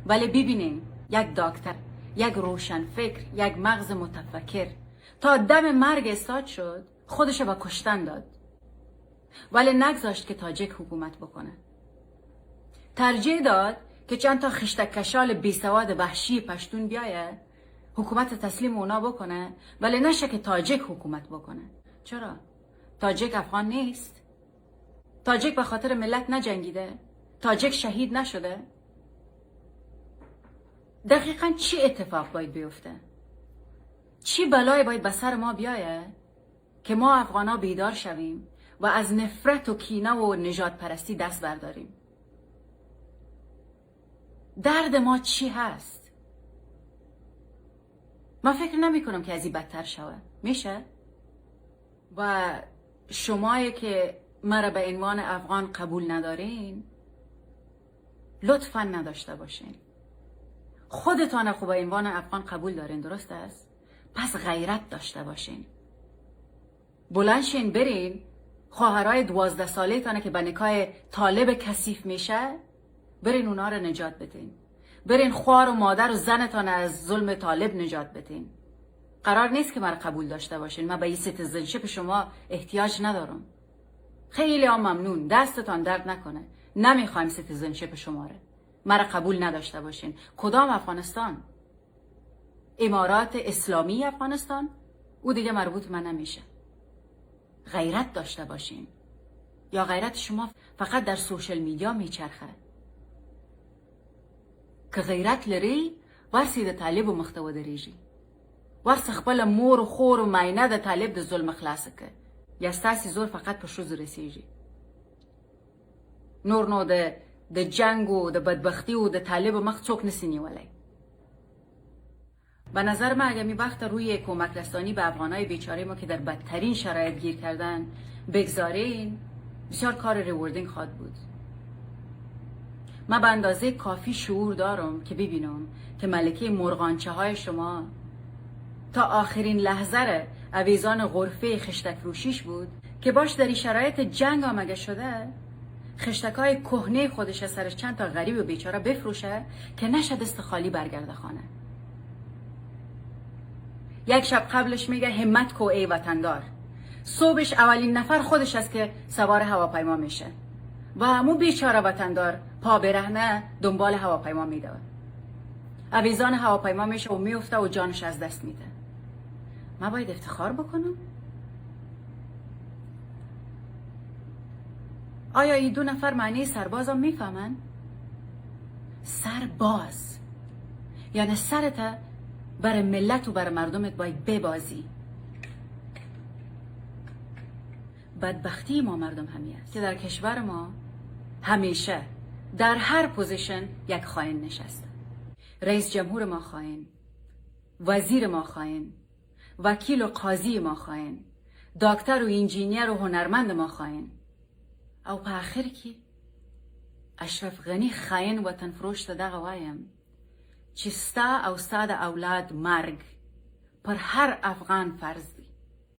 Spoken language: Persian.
ولی ببینین، یک دکتر، یک روشن فکر، یک مغز متفکر تا دم مرگ استاد شد، خودش به کشتن داد، ولی نگذاشت که تاجک حکومت بکنه. ترجیح داد که چند تا خشتک کشال بیسواد وحشی پشتون بیایه، حکومت تسلیم اونا بکنه، ولی نشه که تاجک حکومت بکنه. چرا؟ تاجک افغان نیست؟ تاجک به خاطر ملت نجنگیده؟ تاجک شهید نشده؟ دقیقا چی اتفاق باید بیفته؟ چی بلای باید به سر ما بیایه که ما افغانا بیدار شویم و از نفرت و کینه و نژاد پرستی دست برداریم؟ درد ما چی هست؟ ما فکر نمی کنم که از این بدتر شوه. میشه؟ و شمایی که مرا به عنوان افغان قبول ندارین، لطفا نداشته باشین. خودتان خوب به عنوان افغان قبول دارین، درست است؟ پس غیرت داشته باشین، بلند شین برین خواهرای 12 ساله تانه که به نکاح طالب کثیف میشه، برین اونا رو نجات بدین. برین خوار و مادر و زنتان از ظلم طالب نجات بدین. قرار نیست که مرا قبول داشته باشین. من به این citizenship شما احتیاج ندارم. خیلی هم ممنون، دستتان درد نکنه. نمیخوایم citizenship شما رو. مرا قبول نداشته باشین. کدام افغانستان؟ امارات اسلامی افغانستان؟ او دیگه مربوط من نمیشه. غیرت داشته باشین، یا غیرت شما فقط در social media میچرخه؟ که غیرت لري، ورسي د طالب مخته ودرېږي، ورسه خپله مور و خور و ماینه د طالب د ظلم خلاصه که. یا ستاسې زور فقط په ښځو رسیږي؟ نور نو د جنگ و د بدبختی و د طالب مخ څوک نسی نیولی؟ به نظر من اگر می وقت روی کمک رسانی به افغانای بیچاره ما که در بدترین شرایط گیر کردن بگذارین، بسیار کار rewarding خواد بود. من به اندازه کافی شعور دارم که ببینم که ملکه مرغانچه های شما تا آخرین لحظه اویزان غرفه خشتک فروشیش بود که باش در این شرایط جنگ آمگه شده، خشتک های کهنه خودش سرش چند تا غریب و بیچاره بفروشه که نشه دست خالی برگرده خانه. یک شب قبلش میگه همت کو ای وطندار. صبحش اولین نفر خودش است که سوار هواپیما میشه و همون بیچاره وطندار پا برهنه دنبال هواپیما میدوه، اویزان هواپیما میشه و میفته و جانش از دست میده. من باید افتخار بکنم؟ آیا این دو نفر معنی سربازم میفهمن؟ سرباز یعنی سرت برای ملت و برای مردمت باید ببازی. بدبختی ما مردم همی است که در کشور ما همیشه در هر position یک خائن نشسته. رئیس جمهور ما خائن، وزیر ما خائن، وکیل و قاضی ما خائن، دکتر و انجینیر و هنرمند ما خائن، او په آخر کې اشرف غنی خائن وطن فروش ته دغه وایم چې ستا او ستا د اولاد مرګ پر هر افغان فرض دی.